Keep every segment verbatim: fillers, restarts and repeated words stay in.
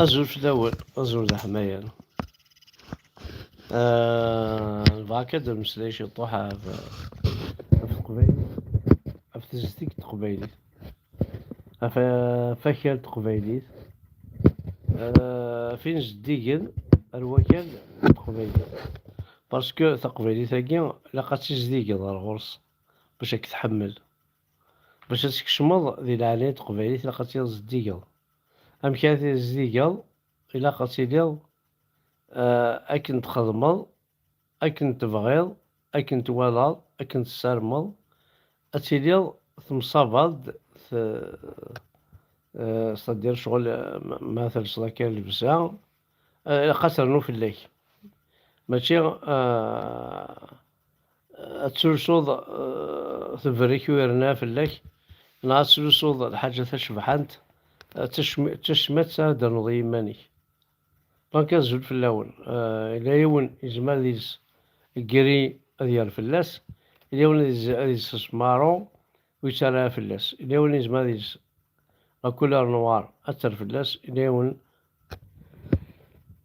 Azul fell-awen, azul d aḥmayan. Ah, nebɣa kan ad d-nemmeslay ciṭuḥ ɣef, ɣef teqbaylit, ɣef tezdeg n teqbaylit, ɣef, ɣef wakal n teqbaylit, ah, ɣef inzeddigen ar wakal n teqbaylit. Parce que taqbaylit-agi ilaq ad tizdigeḍ ar ɣur-s bac ad k-tḥemmel. Bac ad tkecmeḍ di leɛnaya n teqbaylit ilaq ad tt-tizdigeḍ. Amek ara tizdigeḍ? Ilaq ad tiliḍ, ah, akken txedmeḍ, akken tebɣiḍ, akken twalaḍ, akken tessarmeḍ, ad tiliḍ temsabaḍ-d, t-, eh, c'est-à-dire ccɣel, eh, ma, ma telseḍ akka llebsa, eh, ilaq ad ternu fell-ak. Mačči, eh, ad tlusuḍ, eh, tebrek u yerna fell-ak, neɣ ad tlusuḍ lḥaǧa tacebḥant, eh, d tacmi-, d tacmat ara d-ternuḍ i yiman-ik. Donc, azul fell-awen. Eh, yella yiwen yezmer ad yels gri ad yerr fell-as, yella yiwen ad yels, ad yels maru ur yettarra fell-as, yella yiwen yezmer ad yels la couleur noire ad terr fell-as, yella yiwen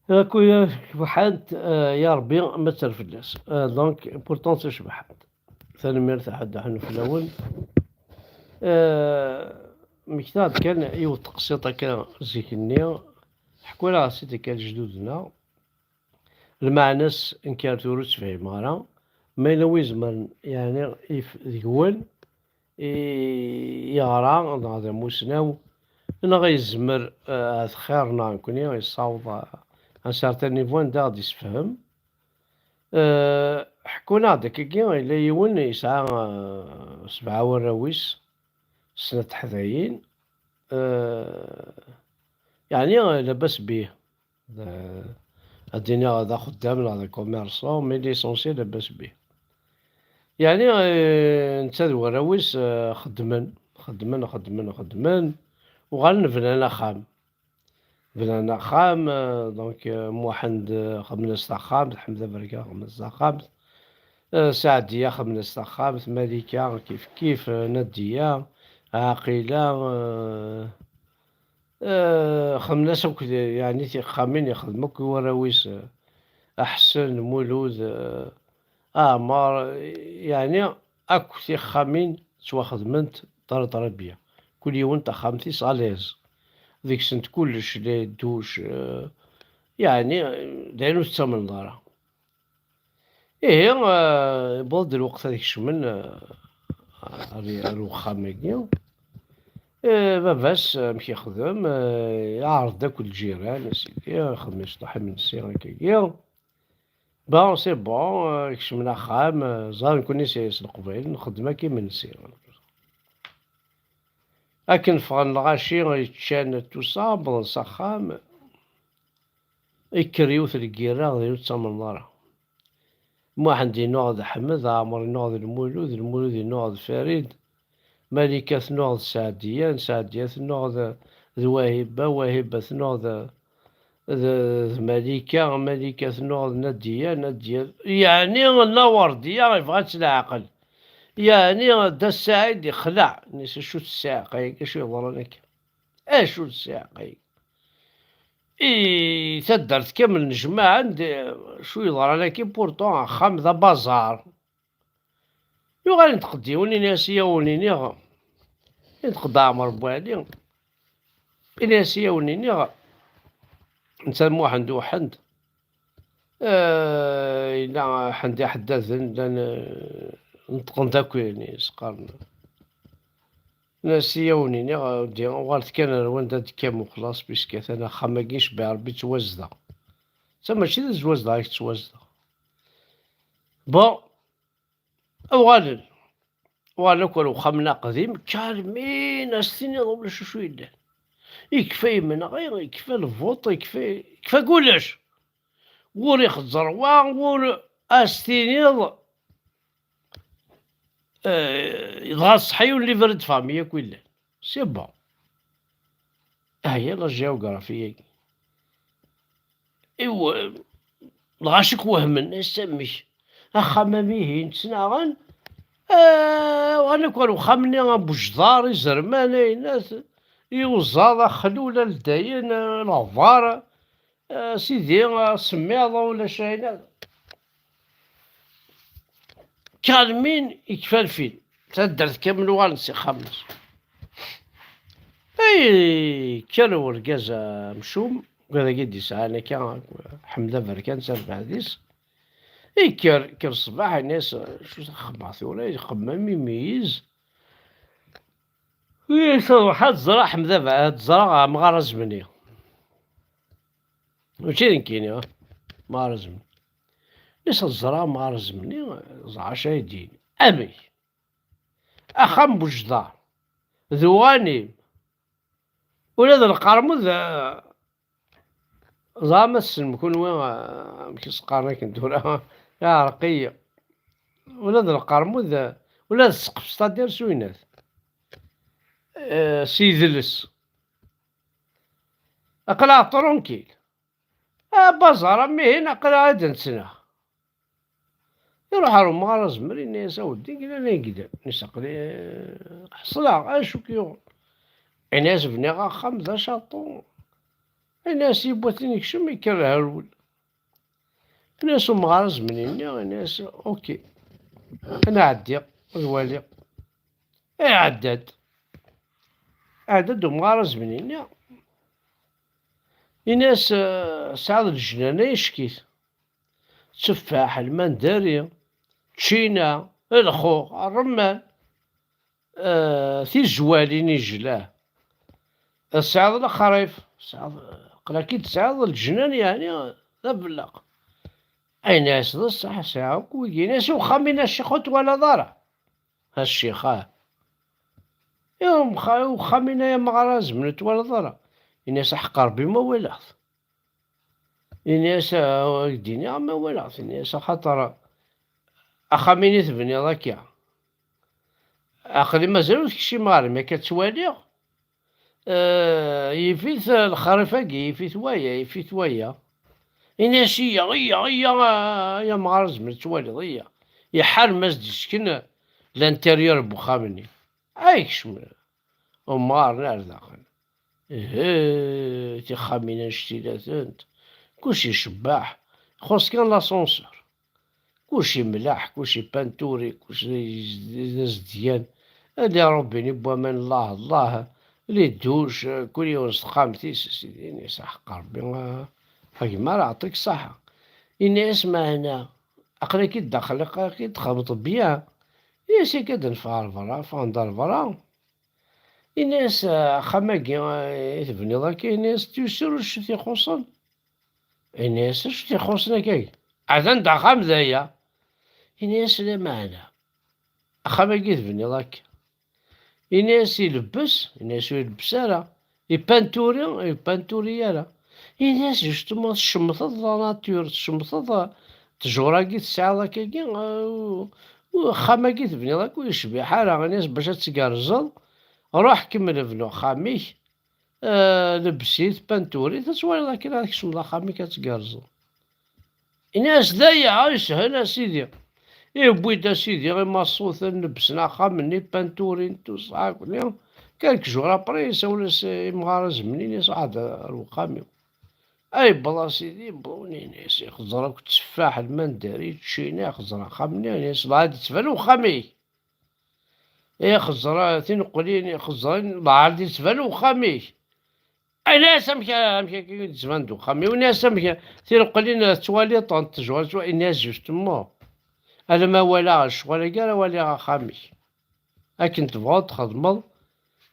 la couleur cebḥant, eh, ya Rebbi ma terr fell-as. Eh, donc, important d tacebḥant. Tanemmirt a Ḥedd Ḥennu fell-awen. Eh, mmektaɣ-d kan yiwet teqsiṭ akka zik-nni. Ḥkun-aɣ-tt-id akka lejdud-nneɣ. Lmeɛna-s nekk ar tura ur tt-fhimeɣ ara. Ma yella wi izemren, yeɛni, if-, deg-wen, i yeɣra, neɣ d amusnaw, neɣ yezmer, eh, ahat xir neɣ nekkni, yessaweḍ, eh, un certain niveau anda ad d-isefhem. Eh, ḥekkun-aɣ-d akkagi, yella yiwen yesɛa, eh, sebɛa warraw-is, snat teḥdayin, eh, yeɛni, eh, labas bih. D, ad d-iniɣ d axeddam neɣ d akummerṣu, mais l'essentiel labas bih. Yeɛni, eh, netta d warraw-is, eh, xeddmen, xeddmen, xeddmen, xeddmen, uɣalen bnan axxam. Bnan axxam, eh, donc, eh, Muḥend, eh, xedmen-as taxxamt, Ḥmed Aberkan xedmen-as taxxamt, eh, Saɛdiya xedmen-as taxxamt, Malika kif kif, eh, Nadiya, Ɛaqila, eh, eh, xedmen-as akk, yeɛni, tixxamin yexdem akk i warraw-is, eh, Aḥsen, Mulud, eh, Aɛmer, yeɛni akk tixxamin ttwaxedment très très bien. Kul yiwen taxxamt-is à l'aise. Deg-sent kullec, les douches, eh, yeɛni, eh, d ayen ur tettamneḍ ara. Ihi, eh, yewweḍ-d lweqt ad kecmen, eh, ar, ar uxxam-agi. Eh, baba-s, amek yexdem? Eh, iɛreḍ-d akk lǧiran, a sidi, xedmen-as ṭaḥ imensi, akkagi. Bon, c'est bon, euh, kecmen axxam, euh, ẓer nekkni s, s Leqbayel, nxeddem akka imensi. Akken ffɣen lɣaci, ččan tout ça, wwḍen s axxam, ikker yiwet lgirra, d ayen ur tettamneḍ ara. Muḥend inuɣ d Ḥmed, Ɛmer inuɣ d Lmulud, Lmulud inuɣ d Farid, Malika tnuɣ d Saɛdiya, Saɛdiya tnuɣ d, d Wahiba, Wahiba tnuɣ d, d, d Malika, Malika tnuɣ d Nadiya, Nadiya, yeɛni Nna Werdiya yebɣa-tt leɛqel. Yeɛni Dda Saɛid ixleɛ, nni-s acu d ssiɛqa-agi, acu yeḍran akka? Acu d ssiɛqa-agi? I taddart kamel nejmaɛen-d, acu yeḍran akka, pourtant axxam d abaẓar. Yuɣal yenṭeq-d yiwen, ini-as i awen-iniɣ, yenṭeq-d Ɛmer Buɛli, ini-as i awen-iniɣ, netta d Muḥend Uḥend, eh, yella ḥedd iḥeddaden, llan, eh, neṭqen-d akk, ini-as, qqaren. Ini-as i awen-iniɣ, di, uɣalet kan ar wanda d-tekkam uxlaṣ, puisque atan axxam-agi, cebbi Rebbi, yettwazdeɣ. Ta mačči d zwazdeɣ i yettwazdeɣ. Bon, uɣalen. Uɣalen akk ar uxxam-nni aqdim, kalmin, a s-tiniḍ ulac acu yellan. Yekfa yimenɣi, yekfa lvuṭ, yekfa, yekfa kullec. Wur ixeẓẓer wa, wur a s-tiniḍ, eh, dɣa ṣṣeḥ yiwen livret de famille akk yellan. C'est bon. Ahya la géographie-agi. Iw-, lɣaci akk wehmen, ass amek? Axxam-am ihin, ttnaɣen, eh, uɣalen akk ar uxxam-nni, abujḍar, izerman, ayennat, i uẓaḍ, axlul, aldayen, leɣbar, eh, sidi, eh, semmiḍ, ulac ayen. Kalmin ikfa lfil, taddart kamel uɣalen s ixxamen-is. Ay, kker urgaz amcum, wid-agi d-yesɛan akka, Ḥmed Aberkan d tarbaɛt-is. Ikker, kker ṣṣbeḥ, ini-as, "Acu txemmeɣ tura?" Ixemmem, imeyyez. Ini-as, "Ruḥ ad ẓreɣ Ḥmed Ab-, ad ẓreɣ amɣar azemni." Mačči d nekkini, ah, amɣar azemni. Ini-as, "Ad ẓreɣ amɣar azemni, ẓer acu ay d-yini." Amek? Axxam n wejdaṛ, d uɣanim, ula d lqermud, eh, ẓer ma tessnem kunwi, eh, amek i s-qqaren akken tura, iɛreq-iyi. Ula d lqermud, eh, ula d ssqef, c'est-à-dire s uyennat, eh, s yidles. Aql-aɣ tranquille. Abaẓar am ihin, aql-aɣ ad nettnaɣ. Iruḥ ɣer umɣar azemni, ini-as, "A weddi, glan ay glan." Ini-as, "Aql-i ḥeṣleɣ, acu k-yuɣen?" Ini-as, "Bniɣ axxam d acaṭu." Ini-as, "Yiwwaten ikcem, ikker herwel." Ini-as umɣar azemni-nni, ini-as, "Ok, ad ɛeddiɣ, ad waliɣ." Iɛedda-d. Iɛedda-d umɣar azemni-nni. Ini-as, "Eh, tesɛiḍ leǧnan, ay ccek-it. Tteffaḥ, lmandari, ččina, lxux, ṛṛemman, eh, tizwalin, ijlah. Tesɛiḍ lexrif, tesɛiḍ, aql-ak-id tesɛiḍ leǧnan, yeɛni d abellaq." Ini-as, "D ṣṣeḥ, sɛiɣ akk wigi." Ini-as, "I uxxam-in a ccix ur twalaḍ ara?" "A ccix, ah." "I umxa-, i uxxam-in ay amɣar azemni ur twalaḍ ara?" Ini-as, "Aḥeqq Ṛebbi ma walaɣ-t." Ini-as, "Ad ak-d-iniɣ ma walaɣ-t." Ini-as, "Axaṭer axxam-in i tebniḍ akka, aql-i mazal ur tekcim ɣer-m, akka ttwaliɣ, eh, yif-it, eh, lexrif-agi, yif-it waya, yif-it waya." Ini-as, "Iyya, iyya, iyya, a, a amɣar azemni ur twalaḍ, iyya." Iḥar ma s-d-yesken l'intérieur n wexxam-nni. Ay kecmen umɣaren ar daxel. Ihi, tixxamin annect-ilatent, kullec icebbeḥ, ixuṣ kan l'ascenseur. Kullec imleḥ, kullec ipanturi, kullec d, d azedgan. Anda robini n waman, Allah, Allah, les douches, kul yiwen s texxamt-is, sidi, ini-as, "Aḥeqq Ṛebbi, a, a gma, ara aɛṭik ṣṣaḥa." Ini-as, "Meɛna, aql-ak-id daxel, aql-ak-id txedmeḍ bien." Ini-as, "Akka d-neffeɣ ɣer berra." Ffɣen-d ɣer berra. Ini-as, "Axxam-agi, eh, i tebniḍ akka?" Ini-as, "Tu es sûr ur t-ixuṣṣen?" Ini-as, "Acu t-ixuṣṣen akka? Atan d axxam d aya." Ini-as, "Lameɛna, axxam-agi i tebniḍ akka." Ini-as, "Ilebbes?" Ini-as, "Ur ilebbes ara." "Ipanturi?" "Ur ipanturi ara." Ini-as, "Justement, tcemmteḍ la nature, tcemmteḍ, eh, ttjur-agi tesɛiḍ akkagi, eh, u-, u-, axxam-agi tebniḍ akk ur yecbiḥ ara." Ini-as, "Bac ad tgerrzeḍ, ruḥ kemmel bnu axxam-ik, eh, lebbes-it, panturi-t, ad twaliḍ akken ad tkecmeḍ axxam-ik ad tgerrzeḍ." Ini-as, "D aya, ay yeshel a sidi." Iwwi-d a sidi imaṣuten, lebbsen axxam-nni, panturin, tout ça, akk-nni. Quelques jours après, isawel-as imɣar azemni, ini-as, "Ɛad ar wexxam-iw." Ay yewweḍ a sidi, yewweḍ unini-s, ixeẓẓer akk tteffaḥ, lmandari, ččina, ixeẓẓer axxam-nni, ini-as, "Lɛad yettban wexxam-ik." Ixeẓẓer tineqqlin, ixeẓẓren, lɛad yettban wexxam-ik. Ini-as, "Amek, amek akka i d-yettban d wexxam-iw?" Ini-as, "Amek tineqqlin tettwaliḍ-tent, ttejur tettwa-," ini-as, "Justement, alamma walaɣ ccɣel-agi ara waliɣ axxam-ik. Akken tebɣuḍ txedmeḍ,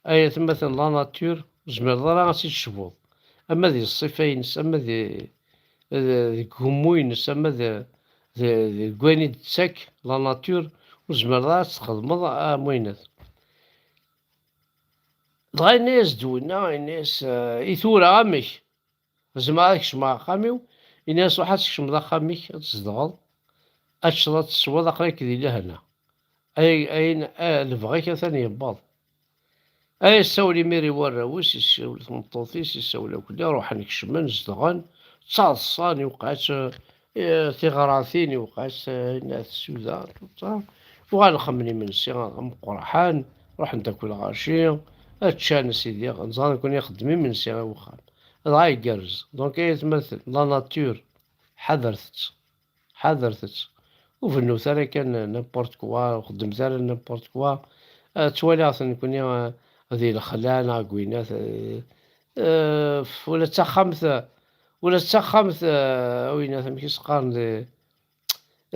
ay atmaten, la nature, ur tezmireḍ ara ad tt-id-tecbuḍ. Ama di ṣṣifa-ines, ama di, di, deg ugemmu-ines, ama di, di, deg wayen i d-tettak la nature, ur tezmireḍ ara ad tt-txedmeḍ am wayen." Dɣa yenna-yas-d winna, yenna-yas, "Eh, i tura amek? Zemreɣ ad kecmeɣ axxam-iw?" Ini-as, "Ruḥ ad tkecmeḍ axxam-ik, ad tzedɣeḍ, ad teččeḍ, ad tesweḍ, aql-ak di lehna. Ay, ayen, ah, lebɣi-k atan yewweḍ." Ay yessawel imir i warraw-is, yessawel i tmeṭṭut-is, yessawel akk-nni, ruḥen kecmen, zedɣen, ttaḍsan, iwqeɛ-itt, eh, tiɣratin, iwqeɛ-itt, eh, ayen tsuda, tout ça. Uɣalen xemmen imensi ameqqran, ruḥen-d akk lɣaci, Ččan sidi, ẓran nekkni ixeddem imensi i wexxam. Dɣa igerrez. Donc ay atmaten, la nature, ḥadret-tt. Ḥadret-tt. Ur bennut ara kan n'importe quoi, ur xeddmet ara n'importe quoi. Eh, ttwaliɣ-ten nekkni, eh, di lexla neɣ deg winat, eh, eh, ula d taxxamt, ula d taxxamt, eh, winat, amek i s-qqaren, di,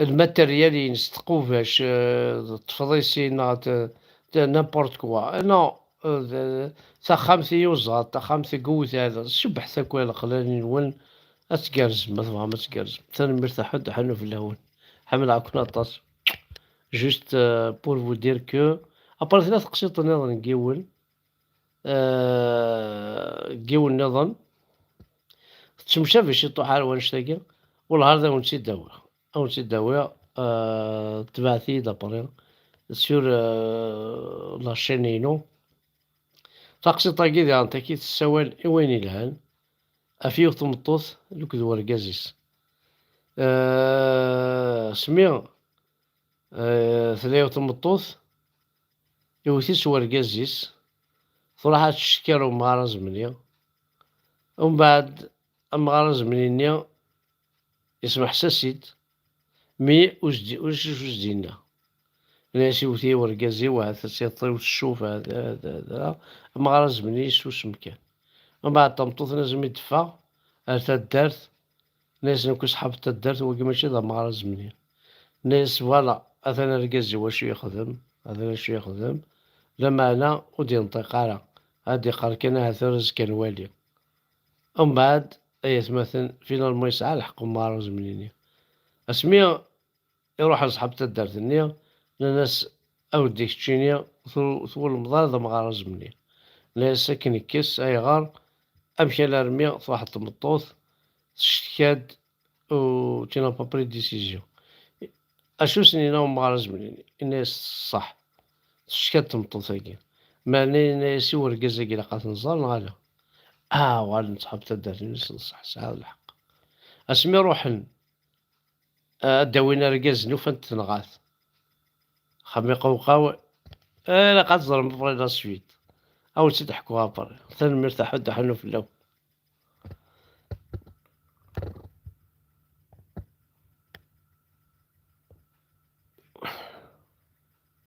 lmateryal-ines, tqubac, eh, teṭṭfeḍ isin neɣ t-, t-, n'importe quoi. Non, eh, d-, taxxamt i yuẓaḍ, taxxamt deg uwtal, cebḥet akk lexla-nwen, ad tgerrzem, ma tebɣam ad tgerrzem. Tanemmirt a ḥedd, ḥanu fell-awen. Ḥemmleɣ-ken aṭas. Juste, euh, pour vous dire que, après, tella teqsiṭ nniḍen n yiwen, euh, n yiwen nniḍen, tettemcabi ciṭuḥ ar wannect-agi, wellah ar d awen-tt-id-awiɣ. Awen-tt-id-awiɣ, euh, tebɛet-iyi-d après sur, euh, la chaîne-inu. Taqsiṭ-agi diɣen taki tessawal i wayen ilhan ɣef yiwet tmeṭṭut akked wergaz-is. Euh, asmi, euh, tella yiwet tmeṭṭut, iwet-itt wergaz-is, truḥ ad teccekker umɣar azemni. Umbeɛd, amɣar azemni-nni yesmeḥs-as-id, mi ur s-d-, ulac acu s-d-yenna. Yenna-yas iwet-iyi wergaz-iw, ahat ad tt-iṭṭi ur tcuf, ahat, ahat, ahat, ahat. Amɣar azemni yessusem kan. Umbeɛd tameṭṭut-nni asmi d-teffeɣ ar taddart, tenna-yas nekk ṣṣeḥab n taddart, wagi mačči d amɣar azemni. Tenna-yas voilà, atan argaz-iw acu yexdem, atan acu yexdem, lameɛna ur d-yenṭiq ara, ad d-iqqar kan ahat ar azekka nwali. Umbeɛd, ay atmaten, finalement yesɛa lḥeqq umɣar azemni-nni. Asmi iruḥ ṣṣeḥab n taddart-nni, nnan-as, a weddi keččini, tu-, twulmeḍ ara d amɣar azemni. Nnan-as akken kkes, ayɣer? Amek alarmi truḥ tmeṭṭut, teccetka-d, u tu n'as pas pris de décision? Acu s-yenna umɣar azemni-nni? Yenna-yas ṣṣeḥ, teccetka-d tmeṭṭut-agi. Meɛna yenna-yas i urgaz-agi ilaq ad t-nẓer neɣ ala? Ah, uɣalen ṣṣeḥab n taddart-nni s ṣṣeḥ, sɛiɣ lḥeqq. Asmi ruḥen, ah, ad d-awin argaz-nni, ufan-t tenɣa-t. Xami qawqaw, eh, ilaq ad teẓrem après la suite. Ad wen-tt-id-ḥkuɣ après. Tanemmirt a ḥedd, ḥanu fell-awen.